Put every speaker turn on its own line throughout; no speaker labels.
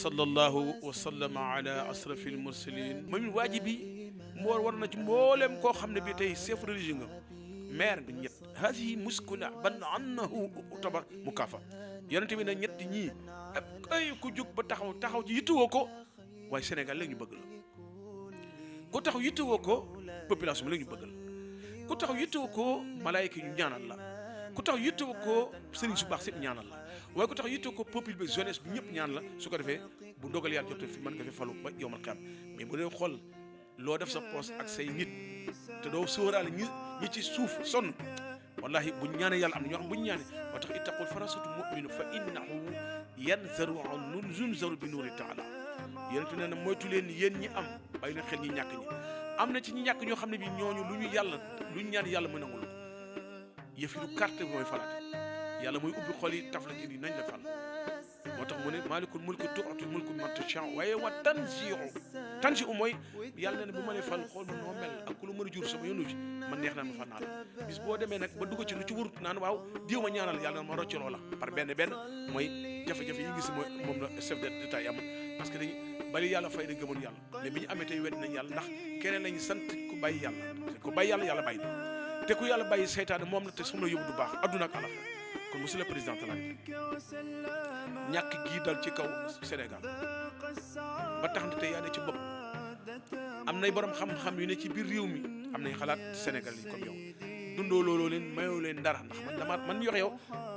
sallallahu wa sallama ala asrafil mursalin moom waajibi moo war na ci mboolem koo xam ne bi tey chef religieux nga maire nga ñett hadihi muskuna ban annahu utabar mukafa yonente bi ne ñett ñii ay ku jóg ba taxaw ci yittewoo ko waaye Sénégal léegi ñu bëgg la ku taxaw yittewoo ko population bi léegi ñu bëgg la ku taxaw yittewoo ko malaayika ñu ñaanal la ku taxaw yittewoo ko sëriñ su baax sépp ñaanal la waaye ku taxaw yittewoo ko peuple bi jeunesse bi ñëpp ñaan la su ko defee bu dogal yàlla jotee fi mën nga fi falu ba yowmal qiyaam mais bu dee xool loo def sa poos ak say nit te doo sóoraale ñi ci suuf sonn wallahi buñ ñaanee yàlla am na ñoo xam buñ ñaanee moo tax ittaqul farasatu mu'minu fa innahu yanzaru an zunzaru bi nuuri taala yonent nee na moytu leen yéen ñi am bàyyi leen xel ñi ñàkk ñi am na ci ñi ñàkk ñoo xam ne bi ñooñu lu ñu ñaan yàlla mën nangul ko yëf yi du carte bi mooy falaate yàlla mooy ubbi xol yi taf la ci ni nañ la fal moo tax mu ne maalikul mulki tu'til mulka man tashaa waaye wa tanzi'u mooy yàlla ne bu ma lay fal xool noo mel ak ku lu mën a jur sama yónnu ci man neex na ma fal naa la bis boo demee nag ba dugg ci lu ci wurut naan waaw diw ma ñaanal yàlla na ma rocc loola par benn mooy jafe-jafe yi gis mooy moom la chef d'état yi am parce que dañu bari yàlla fay da gëmoon yàlla mais bi ñu amee tey wedd nañ yàlla ndax keneen lañu sant ku bàyyi yàlla yàlla bàyyi te ku yàlla bàyyi seytaane moom la te su ma la yóbbu du baax adduna ak alaxira kon monsieur le président de la République ñàkk gii dal ci kaw Sénégal ba tax na tey yaa ne ci bopp am nay borom xam-xam yu ne ci biir réew mi am nañ xalaat Sénégal yi comme yow dundoo looloo leen mayoo leen dara ndax man mi wax yow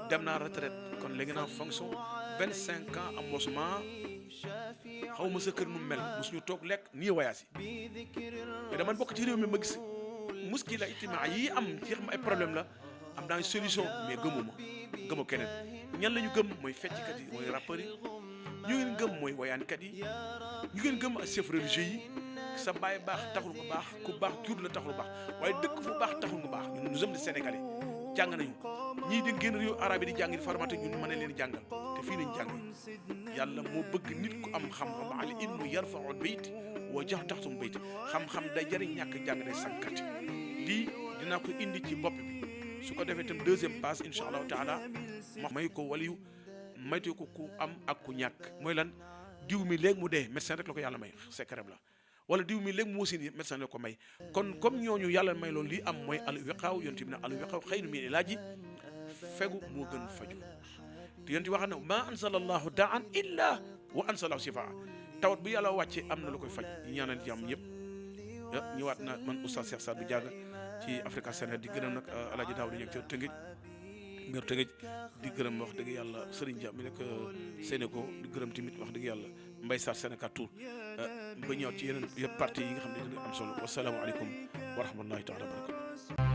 dem naa retraite kon léegi naa fonction 25 ans am mosuma xaw ma sa kër nu mel mosuñu toog lekk nii wayaas yi mais dama bokk ci réew mi ma gis muskila ijtimaa yi am ci xam ay problème la am naa solution mais gëmu keneen ñan la ñu gëm mooy fecckat yi mooy rappeurs yi ñu ngeen gëm mooy wayaankat yi ñu ngeen gëm ak chef religieux yi sa baay baax taxul nga baax ku baax jur la taxul baax waaye dëkk fu baax taxul nga baax ñun nous sommes des Sénégalais jàng nañu ñii di génn réew arabe yi di jàng di formate ñun mën nañ leen jàngal te fii lañ jàng yàlla moo bëgg nit ku am xam-xam al ilmu yarfa'u bayt wa jax taxtum bayt xam-xam day jëriñ ñàkk jàng day sànkat lii dinaa ko indi ci bopp bi su ko defee itam deuxième passe incha allahu taala ma may ko waliyu maytu ko ku am ak ku ñàkk mooy lan diw mi léegi mu dee médecin rek la ko yàlla may secret la wala diw mi léegi mu wasin médecin la ko may kon comme ñooñu yàlla may loolu lii am mooy al wiqaaw yonent bi ne al wiqaaw xayrun min ilaaji fegu moo gën faju te yonent wax na ma ansala allahu daan illa wa ansalahu shifaa tawat bu yàlla wàccee am na lu koy faj yi ñaanal jàmm ñëpp ñëwaat na man oustaz Cheikh Sadou Diaga ci Africa Sénégal di gërëm nag alaaji daaw di ñëw ca Tëngéej ngir Tëngéej di gërëm wax dëgg yàlla Serigne Dia mi nekk Sénégal di gërëm tamit wax dëgg yàlla Mbaye Sarr Sénégal Tour ba ñëwaat ci yeneen parti yi nga xam ne dina am solo wasalaamaaleykum wa rahmatullahi taala wa barakatu